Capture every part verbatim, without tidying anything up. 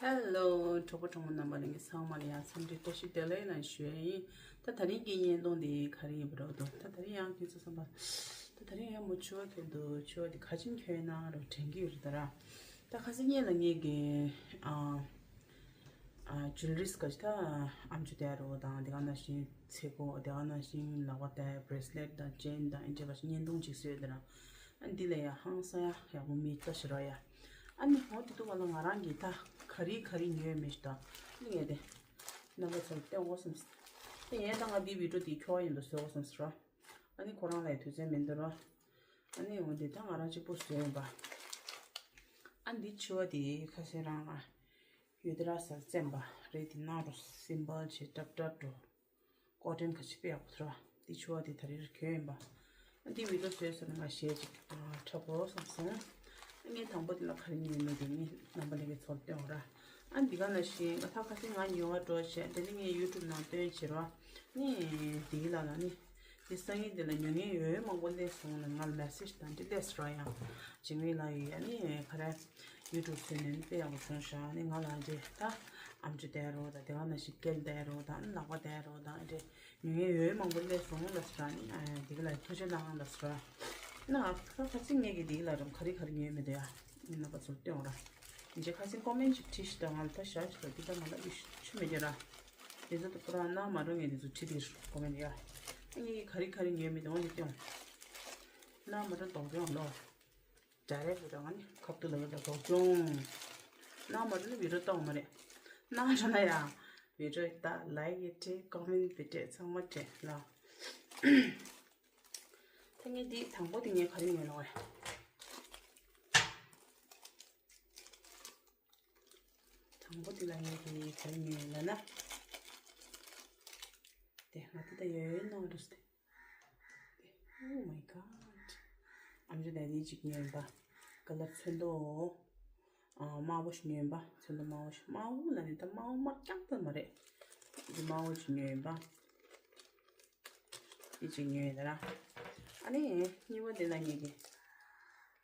ཧེ་ལོ། གྲོགས་པོ་གྲོགས་མོ་རྣམ་པ་ལྷན་རྒྱས་ཚང་མ་ལ་ཡང་འཚམས་འདྲི་བཀྲ་ཤིས་བདེ་ལེགས་ལ་ཞུ་ཡ་ཡིན། ད་དེ་རིང་གི་བརྙན་ཐུང་འདི་ག་རེ་ཡིན་པ་རེད་འདུག་ད་དེ་རིང་ཡང་ཁྱེད་ཚོ་བསམ་པ། ད་དེ་རིང་ཡང་མོ་ཕྱུ་པ་གྱོན་འདུག་ཕྱུ་པ་འདི་ག་ཅིན་གྱོན་ན་རོ་དྲན་གྱི་ཡོད་རེད་ད་ར། ད་ཁ་སང་ཉིན་ལ་ངེད་ཀྱི་ཨ་ཨ་ཇུ་ལ་རིས་ག་ཅི་ད་ཨམ་ཅོག་དེ་རོ་དང་དེ་ག་ནང་བཞིན་ཚེ་སྒོ་དེ་ག་ནང་བཞིན་ལག་པ་དེ་བྷི་རེ་སི་ལེ་ཊི་དང་ཅེན་དང་ཨེ་འདྲ་བ་ཞིག་བརྙན་ཐུང་ཅིག་བཟོས་ཡོད་ད་ར། ཨ་འདི་ལ་ཡ་ཧང་སང་ཡ་ཡག་པོ་མི་ལྟ་ཞེ་ར་ཡ། ཨ་ནི་འོ་དེ་དུས་ག་ལ་ང་རང་གིས་ད་ག་རེ་ག་རེ་ཉོས་མེད་ཤག་ད། ཨ་ནི་ངས་དེ་རྣམ་པ་ཚོར་སྟོན་དགོས་བསམས། དེ་ཡན་ད་ང་འདི་བི་ཌི་ཡོ་འདི་ཁྱོ་ག་ཡིན་དུ་བཟོ་དགོས་བསམས་ར། ཨ་ནི་ཁོ་རང་ལ་ཡ་དུས་ཚོད་མི་འདུག་ར། ཨ་ནི་འོ་འདི་ད་ང་རང་གཅིག་པུ་བཟོས་ཡིན་པ། ཨ་འདི་ཕྱུ་པ་དེ་ཁ་སང་རང་ང་ཡོད་དེ་ར་ཟེར་བཙེམས་པ་རེད། དེ་ནང་རུ་སིམ་པལ་བྱས་ཏྲབ་ཏྲབ་འགྲོ། ཀོ་ཊོན་ག་ཅི་དཔེ་ཡག་པོ་ཐུག་ར། འདི་ཕྱུ་པ་འདི་ད་རེས་གྱོན་ཡིན་པ། འདི་བི་ཌི་ཡོ་བཟོས་ཟེར་ན་ང་ཞེ་ཅིག་འཁྲབ་དགོས་བསམ་སོང་། ངས་དང་པོ་འདི་ལ་ག་རེ་ཉོས་མེད་དེ་ངས་རྣམ་པ་ལྷན་རྒྱས་ཚོར་སྟོན་འོ་ར། ཨ་འདི་ག་ནང་བཞིན་ང་ད་ཁ་སང་ང་ཉོ་བ་འགྲོ་བྱས་དེ་ནི་ངས་ཡུ་ཊུབ་ནང་སྟོན་བྱེད་ར། ནི་འདི་ལ་ལ་ནི། འདི་སང་ཉིན་འདི་ལ་ཉོ་མཁན་ཡོད་མང་པོ་སླེབས་སོང་ན་ང་ལ་མེ་སེ་ཇི་དང་འདི་སླེབས་ར་ཡང་། འཇིགས་མེད་ལགས་ཡོད་ཡ་ནི་ག་རེ། ཡུ་ཊུབ་བཟོས་ནས་དཔེ་ཡག་པོ་བྱུང་ཤག་ནི་ང་ལ་འདི་ད་ཨམ་ཅོག་དེ་རོ་དང་དེ་ག་ནང་བཞིན་སྐེ་དེ་རོ་དང་ལག་པ་དེ་རོ་དང་འདི་ཉོ་མཁན་ཡོད་མང་པོ་སླེབས་སོང་ལ་ཟེར་ནི་འདི་ག་ལ་ཐུགས་རྗེ་གནང་ལ་ཟེར། ན་ཁ་ཁ་སང་ངས་ཀྱི་འདི་ག་ལ་རམ་ག་རེ་ག་རེ་ཉོས་མེད་དེ་ཡ། ནི་རྣམ་པ་ཚོར་སྟོན་འོ་ར། འཇིགས་ཁ་སང་ཀོ་མེན་ཊི་ཅིག་བྲིས་ཤག་ད་ང་ལ་ད་ཞག་ཅིག་ལ་འདི་ད་མ་ལ་ཡུ་ཆུ་མེད་དེ་ར། དེ་ཚོ་ད་ཁོ་རང་གནང་མ་རུང་ངས་དེ་ཚོ་བྲིས་དེ་ཀོ་མེན་ཊི་ཡ། ངས་ཀྱི་ག་རེ་ག་རེ་ཉོས་མེད་དེ་འོ་འདི་སྟོན། གནང་མ་རུང་དོགས་ཀྱང་ལོ། ཌའི་རེག་ཊི་རང་ནི་ཁ་ཐུག་ལ་ཡོད་ལ་རོགས་ཅུང་། གནང་མ་རུང་ནི་བི་ཌི་ཡོ་ལྟ་བ་མ་རེད། གནང་རུང་ན་ཡང་བི་ཌི་ཡོ་ལྟ་ལའིཀ་ཡི་སྤྲད་ཀོ་མེན་ཊི་བི་སྤྲད་ཚང་མ་སྤྲད་ལ། ད་ངས་འདི་དང་པོ་དེ་ངས་ག་རེ་ཉོས་ལོ་བས། དང་པོ་དེ་ལ་ངས་དེ་ག་རེ་ཉོས་ལབ་ན། དེ་ང་དེ་ད་ཡོད་ཡོད་གནང་རུས་ཏེ། དེ། Oh my god། ཨམ་ཅོག་དེ་འདི་གཅིག་ཉོས་ཡིན་པ། ཀ་ལར་ཚོན་མདོག་ཨ། དམར་པོ་ཞིག་ཉོས་ཡིན་པ། ཚོན་མདོག་དམར་པོ་ཞིག་དམར་པོ་ལ་ནི་ད་དམར་པོ་དམར་རྐྱང་ཙམ་མ་རེད། འདི་དམར་པོ་ཞིག་ཉོས་ཡིན་པ། འདི་གཅིག་ཉོས་ཡིན་ད་ར། ཨ་ནི་གཉིས་པ་འདི་ལ་ངེད་ཀྱི།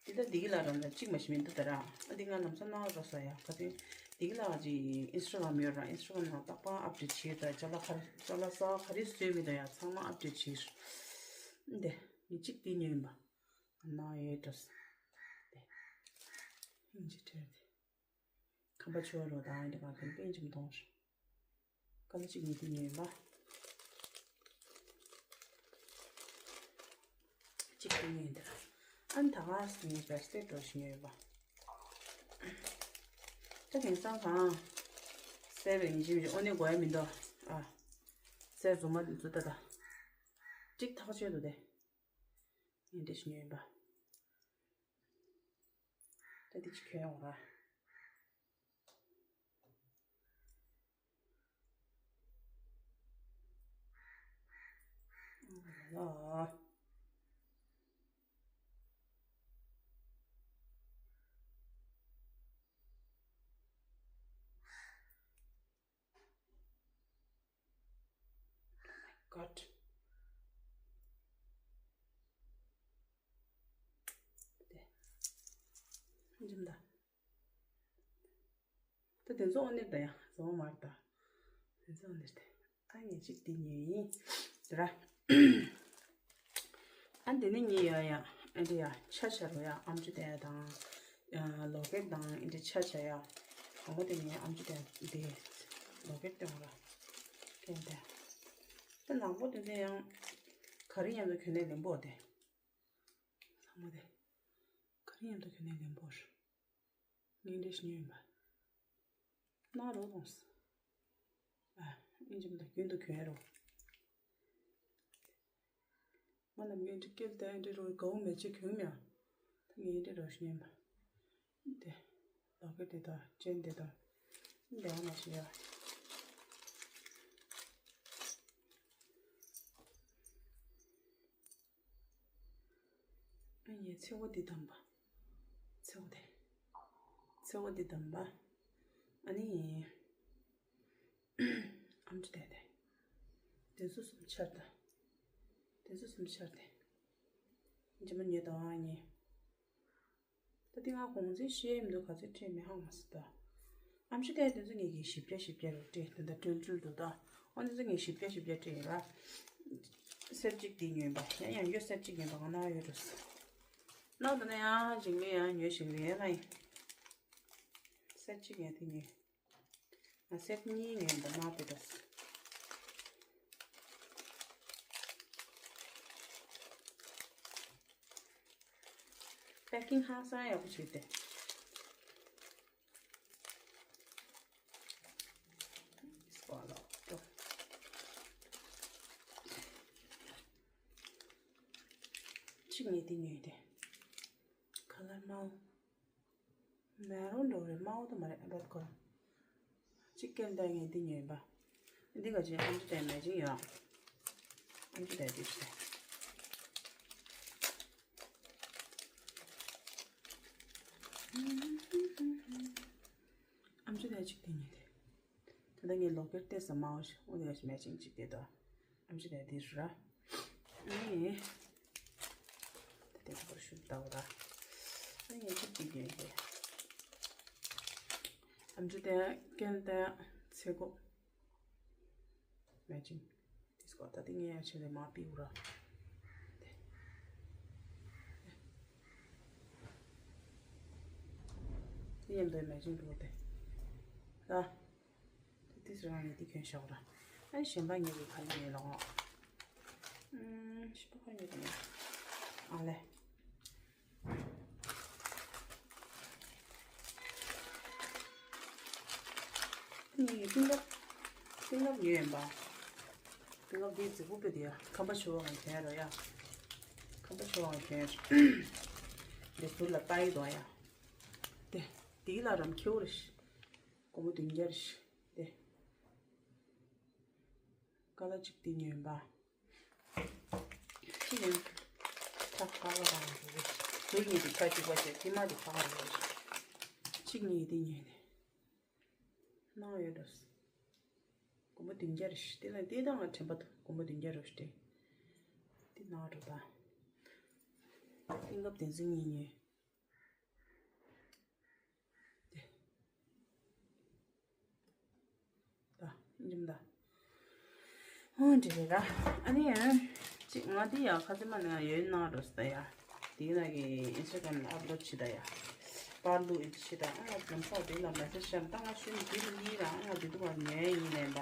འདི་ད་འདི་གི་ལ་རང་ད་གཅིག་མ་ཞིག་མི་འདུག་ད་ར། ཨ་འདི་ང་ལམ་སང་གནང་རོགས་ས་ཡ་ག་ཚོད། འདི་གི་ལ་ཅི་ཨིན་སི་ཊ་གྷ་རམ་ཡོད་ར། ཨིན་སི་ཊ་གྷ་རམ་ནང་རྟག་པར་ཨབ་ཌེཊ་བྱེད་ད་ཅ་ལག་ག་རེ་ཅ་ལག་གསར་པ་ག་རེ་བཟོས་མི་འདུག་ཡ་ཚང་མ་ཨབ་ཌེཊ་བྱེད། འདི་ངས་གཅིག་འདི་ཉོས་ཡིན་པ། གནང་ཡོད་འགྲོ། འདི་ཨིན་ཇི་ཁྲེར་འདི། ཁམས་པ་ཆོས་རོ་དང་ཨེ་འདྲ་གང་གང་པཎ་ཆེན་མཐོང་། ཀ་ལ་གཅིག་ཉིད་དུ་ཉོས་པ། གཅིག་ཏུ་ཉོས་འདི་ར། ཨན་ད་ག་སི་ངས་བེ་སི་ཀེ་ཊི་འདྲ་ཞིག་ཉོས་པ། ད་དེང་སང་གང་། སེ་བེ་ཡིན་གཅིག་མིན་གཅིག་ཨོ་ནི་དགོས་ཡ་མི་འདུག་ཨ། སེ་རྫུན་མ་འདི་ཚོ་ད་ད། གཅིག་ཐག་ཆོད་འདུག་སྟེ། ངས་འདྲ་ཞིག་ཉོས་ཡིན་པ། ད་འདི་ཅིག་གྱོན་ཡོང་ར། ཨོ་ལ་ལ། God། དེ། འཇིམ་ད། ད་དེ་ཚོ་ཨོ་ནེར་ད་ཡ་བཟོ་མར་ད། དེ་ཚོ་ཨོ་ནེར་ད། ཨ་ངས་གཅིག་དེ་ཉོས་ཡིན། དེ་ར། ཨ་འདི་ནི་ངའི་ཡ་ཡ། ཨ་འདི་ཡ་ཆ་ཆ་རུ་ཡ་ཨམ་ཅོག་དེ་ཡ་དང་། ཡ་ལོ་ཀེཊ་དང་ཨ་འདི་ཆ་ཆ་ཡ། གང་པོ་དེ་ངའི་ཨམ་ཅོག་དེ་འདི། ལོ་ཀེཊ་དེ་འོ་ར། ཀེན་དེ། ད་ནག་པོ་དེ་ཚོ་ཡང་། ག་རེ་མཉམ་དུ་གྱོན་ནས་ལེན་པོ་དེ། ཚང་མ་དེ། ག་རེ་མཉམ་དུ་གྱོན་ནས་ལེན་པོ་ར། ངས་འདྲ་ཞིག་ཉོས་ཡིན་པ། གནང་རོགས་གནང་། ཨ། ཨིན་ཇི་མི་འདུག་རྒྱུན་དུ་གྱོན་རོགས། ང་ནམ་རྒྱུན་འདི་སྐེ་ལ་དེ་འདྲ་རོ་དགའ་བོ་མེད་ཅེས་གྱོན་མྱོང་། ད་ངས་འདི་རོ་ཞིག་ཉོས་པ། འདི། ལོ་ཀེ་འདི་དང་ཅེན་འདི་དང་། འདི་འོ་མ་ཞིག་ཡ། ཨ་ཡེ་ཚེ་བོ་འདི་དམ་པ། ཚེ་བོ་དེ། ཚེ་བོ་འདི་དམ་པ། ཨ་ནི། ཨམ་ཅོག་དེ་དེ། དེ་ཚོ་གསུམ་ཆར་ད། དེ་ཚོ་གསུམ་ཆར་དེ། རྗེས་མ་ཉོས་དང་ཨ་ནི། ད་དེ་ང་གོང་ཚད་ཤེས་མི་འདུག་ག་ཚོད་སྤྲད་མེད་ཧ་མ་སི་ད། ཨམ་ཆི་དེ་དེ་ཚོ་ངེད་ཀྱིས་ཞིབ་ཆ་ཞིབ་ཆ་རུ་སྤྲད་དེ་འདྲ་སྤྲུལ་སྤྲུལ་འདུག་ད། ཨོ་དེ་ཚོ་ངས་ཞིབ་ཆ་ཞིབ་ཆ་སྤྲད་ཡོད་ར། སེར་གཅིག་དེ་ཉོས་པ་ཡང་ཡང་ཡོད། སེར་གཅིག་ཉོས་པ་གང་ན་ཡོད་རུ། ནང་དུ་ན་ཡང་ཞིག་ལས་ཡང་ཉོས་ཞིག་ལས་ལ་ཡིན། སེར་གཅིག་ངས་དེ་ཉོས། ང་སེར་གཉིས་ངས་འདི་ནང་དེ་འདྲ། པེ་ཀིང་ཧང་སང་ཡག་པོ་བྱས་ཏེ། སྐོར་ལོག་ཏོ། གཅིག་ནས་དེ་ཉོས་ཏེ། ཁ་ལར་དམར་པོ། མེ་རུན་འདྲ་བོ་རེད། དམར་པོ་དེ་མ་རེད། ཨ་བད་ཁོ། གཅིག་སྐྱེལ་འདྲ་ངས་འདི་ཉོས་པ། འདི་ག་ཅིག་ཨམ་ཅོག་དེ་མེ་ཅིང་ཡོད། ཨམ་ཅོག་དེ་འདི་བྱས། ཨམ་ཅོག་དེ་གཅིག་དེ་ཉོས་ཏེ། ད་ལྟ་ངས་ལོ་ཀེར་བལྟས་ས་མ་འོ་ཞིག་འོ་དེ་ག་ཅིག་མེ་ཅིང་གཅིག་དེ་དོ། ཨམ་ཅོག་དེ་འདི་ར། ཨ་ནི། ད་དེ་ཁོར་ཤུགས་ལྟ་བུ་ར། ཨ་ནི་ངས་གཅིག་གཅིག་ཉོས་ཏེ། ཨམ་ཅོག་དེ་སྐྱེལ་དེ་ཚེ་གོ། མེ་ཅིང་། དེ་སྐོར་ད་དེ་ངས་ཡང་ཆེ་ལས་མ་པིའུ་ར། དེ་མཉམ་དུ་མེ་ཅིང་འགྲོ་དེ། ལ། དེ་དེ་སུ་རང་ནས་དེ་གྱོན་ཤོག་ར། ཨ་ནི་གཞན་པ་ངས་ཀྱི་ཁ་ལ་ཉོས་ལོག་ཨང་། ཨུམ། གཞན་པ་ཁ་ཉོས་དེ་ཨ་ལས། ངའི་ཏིང་ཀབ། ཏིང་ཀབ་ཉོས་ཡིན་པ། ཏིང་ཀབ་འདི་རྫིག་པོ་དཔེ་དེ་ཡ། ཁམ་པ་ཆུ་བ་ངང་གྱོན་རོ་ཡ། ཁམ་པ་ཆུ་བ་ངང་གྱོན། འདི་ཟུར་ལ་ལྟ་ཡི་དོ་ཡ། དེ། དེའི་ལ་རམ་ཁྱེའུ་རེ་ཤི། སྒོར་མོ་བདུན་བརྒྱ་རེ་ཤི། དེ། ཀ་ལ་གཅིག་དེ་ཉོས་ཡིན་པ། ཅི་ཡང་། ཁྲག་ཁ་བ་རང་རེད། ཟུར་གཉིས་དེ་ཁ་གཅིག་པ་བྱས། ཕྱི་མ་དེ་ཁ་བ་རང་རེད། གཅིག་གཉིས་དེ་ཉོས་ནས། ནང་ཡོད་འགྲོ། སྒོར་མོ་བདུན་བརྒྱ་རེད། དེ་ལ་དེ་དང་ལ་དྲན་པ་འདུག་སྒོར་མོ་བདུན་བརྒྱ་རེད་དེ། དེ་ནང་འགྲོ་ད། ཏིང་ཀབ་དེ་ཚོ་གཉིས་ཉོས། དེ། ད། འཇམ་ད། ཧོན་འདྲི་རེད་ར། ཨ་ནི་ཡང་། ཅིག་ང་འདི་ཡང་ཁ་སེ་མ་ནི་ཡང་ཡོད་ན་འགྲོ་ས་ཡ། དེའི་ནང་གི་ཨིན་སི་ཊ་གྷ་རམ་ལ་ཨབ་ལོཌ་བྱེད་ད་ཡ། པར་འདུག་ཨེ་བྱེད་ད། ཨ་ང་ལམ་སང་དེ་ལ་མེ་སེ་ཇི་བཤམས་ད། ང་ཤུལ་འདི་ལ་གཉིས་ར། ཨ་ང་འདི་འདུག་བ་ཉན་ཡིན་ལན་པ།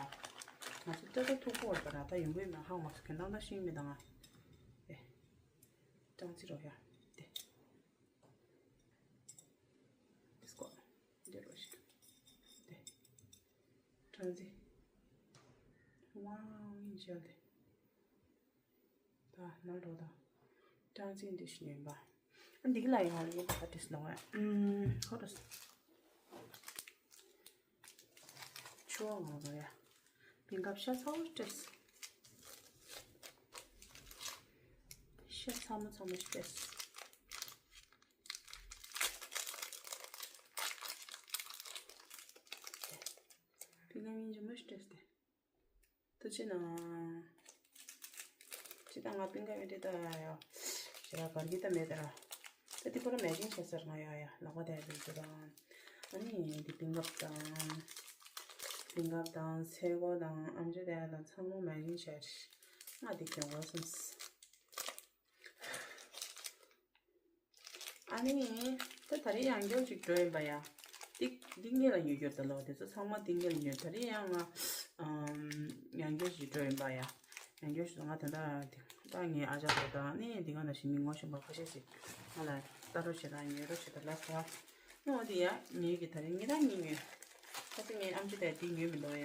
ང་ཚོ་ཏྲ་ཏྲ་ཐུག་པོ་བར་པ་ར། ད་ཡོང་གི་མེད་ཧང་མ་སུ་གན་དང་ད་ཤིང་མི་དང་ང་། ཨེ། ཀྲང་ཙི་རོ་ཡ། དེ། དེ་སྐོར། འདི་རོ་ཞིག་དེ། ཀྲང་ཙི། ཝའོ་ཡིན་ཤག་དེ། ད་ནང་འགྲོ་ད། ཀྲང་ཙི་འདི་ཞིག་ཡིན་པ། ཨ་འདི་གི་ལ་ཡང་ཡིན་པ་ཁ་ཏིས་ནོ་ཨ། ཨུམ། ཁོ་རོ་སི། ཆུ་བ་ངོ་རོ་ཡ། པིང་ཀབ་ཤ་ཚ་བོ་སྤྲད། ཤ་ཚ་མོ་ཚ་མོ་སྤྲད། པིང་ཀབ་ཡིན་གྱི་མོ་སྤྲད་དེ། ཐུགས་རྗེ་གནང་། ཅི་ད་ང་པིང་ཀབ་ཡོད་དེ་ད་ཡ། ཞེ་ར་བར་གྱི་ད་མེད་ད་ར། ད་དེ་པོ་ར་མེ་ཅིང་བྱས་ཟེར་ང་ཡ་ཡ། ལག་པ་དེ་ཡ་དེ་ཚོ་དང་། ཨ་ནི་དེ་པིང་ཀབ་དང་། པིང་ཀབ་དང་ཚེ་སྒོ་དང་ཨམ་ཅོག་དེ་ཡ་དང་ཚང་མ་མེ་ཅིང་བྱས། ང་དེ་གྱོན་དགོས་བསམས། ཨ་ནི། ད་ད་རེས་ཡང་བསྐྱར་ཅིག་འགྲོ་ཡིན་པ་ཡ། འདི་འདི་ངེད་ལ་ཉོ་རྒྱུ་ད་ལོ། དེ་ཚོ་ཚང་མ་འདི་ངེད་ལ་ཉོ། ད་རེས་ཡང་ང་ཨམ། ཡང་བསྐྱར་ཅིག་འགྲོ་ཡིན་པ་ཡ། ཡང་བསྐྱར་ཞིག་ང་ད་ལྟ་དེ་ད་ངའི་ཨ་ཅག་དང་ད་ནི་འདི་ག་ན་ཞིག་མི་ངོ་ཤེས་པ་ཁ་ཤས་ཤིག་ང་ལ་ལྟ་རོགས་བྱེད་དང་ཉོ་རོགས་བྱེད་དང་ལབ་སོང་། ཨ་ནི་འོ་དེ་ཡ་ངེད་ཀྱི་ད་རེས་ངེད་རང་གཉིས་ཉོས། ཁ་སང་ངའི་ཨམ་ཅོག་དེ་འདི་ཉོས་མི་འདུག་ཡ།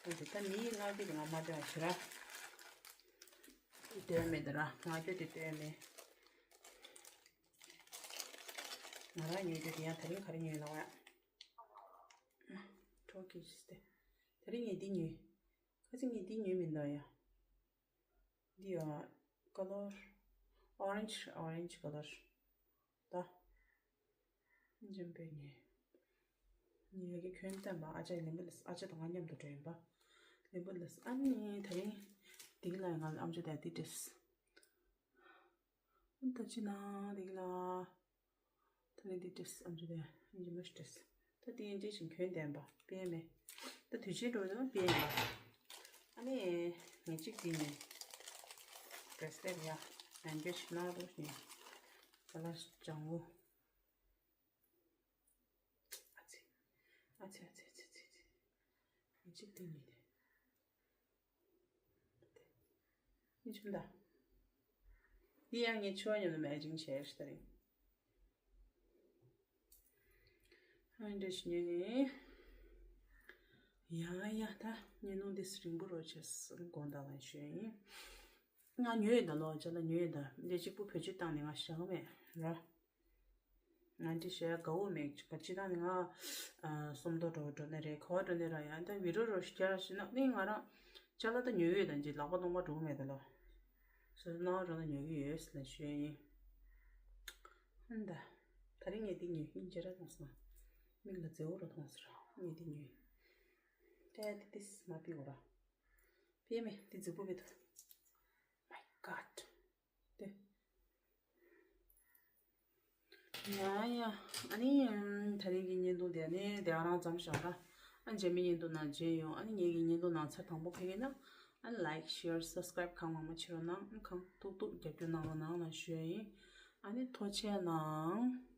འོ་དེ་ད་མི་ཡི་ང་གི་ང་མ་འདྲ་བ་ཞིག་ར། འདོད་མེད་ད་ར། ང་ཚོས་དེ་འདོད་མེད། ང་རང་ཉོས་རྒྱུ་དེ་ཡང་དེ་རིང་ག་རེ་ཉོས་ལབ་ཡ། ཁྲོ་ཀི་ཞིག་སྟེ། དེ་རིང་ངས་འདི་ཉོས། ཁ་སང་ངས་འདི་ཉོས་མིན་ད་ཡ། འདི་ཡ། ཀ་ལར། ཨོ་རེན་ཇི། ཨོ་རེན་ཇི་ཀ་ལར། ད། འཇམ་པོ་ཉོས། ཉོས་ཀྱི་གྱོན་བསྟན་པ། ཨ་ཅག་ལེན་པ་ལས། ཨ་ཅག་དང་ང་མཉམ་དུ་འགྲོ་ཡིན་པ། ལེན་པ་ལས། ཨ་ནི་དེ་རིང་འདི་གི་ལ་ཡ་ང་ལ་ཨམ་ཅོག་དེ་འདི་སྤྲད། ད་ཅི་ན་འདི་གི་ལ། ད་ནི་འདི་སྤྲད། ཨམ་ཅོག་དེ་འཇམ་པོ་སྤྲད། ད་ ད་དེ་ཡིན་འདྲ་ཞིག་གྱོན་བསྡད་པ་པེ་མེ། ད་དུས་ཆེན་འགྲོ་ཡོང་པེ་ཡིན་པ། ཨ་ནི་ངས་གཅིག་དེ་ནས་བྲེ་སི་ལེཊ་ཡ་ཡང་བསྐྱར་ཞིག་གནང་རོགས་ཞེས། ཁ་ལག་ལྗང་གུ། ཨ་ཙི། ཨ་ཙི་ཨ་ཙི་ཨ་ཙི་ཨ་ཙི། ངས་གཅིག་དེ་ནས་དེ། འདི་ཆུང་ད། འདི་ཡང་ངས་ཆུ་བ་མཉམ་དུ་མེ་ཅིང་བྱས་ཤི་ད་རིང་། ཧ་འདྲེ་ཞིག་ཉོས་ནས། ཡ་ཡ་ད་ཉེ་ནུང་འདི་སི་རིང་པོ་རོ་ཆེ་སི་དགོང་དག་ལ་ཞོན་ཡིན། ང་ཉོས་ཡོད་ད་ལོ་ཅ་ལ་ཉོས་ཡོད་ད་འདི་གཅིག་པུ་བེད་སྤྱོད་བཏང་ནས་ང་བཞག་མེད་ར། ང་འདི་བཤད་དགའ་བོ་མེད་ཅིག་ག་ཅི་ད་ནི་ང་ཨ་སོམ་མདོ་འགྲོ་འགྲོ་ནི་རེད་ག་བ་འགྲོ་ནི་ར་ཡང་ད་བི་རོ་རོ་ཞིག་རྒྱག་ཞིག་ན་ནི་ང་རང་ཅ་ལག་ད་ཉོས་ཡོད་ད་འདི་ལག་པ་སྟོང་པ་འགྲོ་གི་མེད་ད་ལོ། སོ་སོ་སྣང་བ་རང་ད་ཉོ་གི་ཡོད་ཟེར་ལ་ཞུ་ཡ་ཡིན། ཧན་ད། ད་རིང་ངས་འདི་ཉོས་ཡིན་ཅེ་ར་གཏོང་སོང་། མིག་ལ་མཛེས་བོ་ར་མཐོང་ཟེར་ར་ངས་འདི་ཉོས་ཡིན། ད་ཡ་འདི་ཏིས་མ་པི་འོ་ར། པེ་མེ་འདི་མཛེས་པོ་བེད་ཐུབ། My God། དེ། ཡ་ཡ། ཨ་ནི་ད་རིང་གི་བརྙན་ཐུང་དེ་ནི་དེ་ཨ་རང་ཙམ་བཞག་ར། ཨ་རྗེས་མའི་བརྙན་ཐུང་ནང་མཇལ་ཡོང་ཨ་ནི་ངེད་ཀྱི་བརྙན་ཐུང་ནང་ཚར་དང་པོ་ཕེབས་ཀྱི་ན། ཨ་ནི་like share subscribe གང་མང་མང་བྱེད་རོགས་གནང་ཨ་ནི་གང་ཐུབ་ཐུབ་རྒྱབ་སྐྱོར་གནང་རོགས་གནང་ལ་ཞུ་ཡ་ཡིན། ཨ་ནི་ཐུགས་རྗེ་གནང་།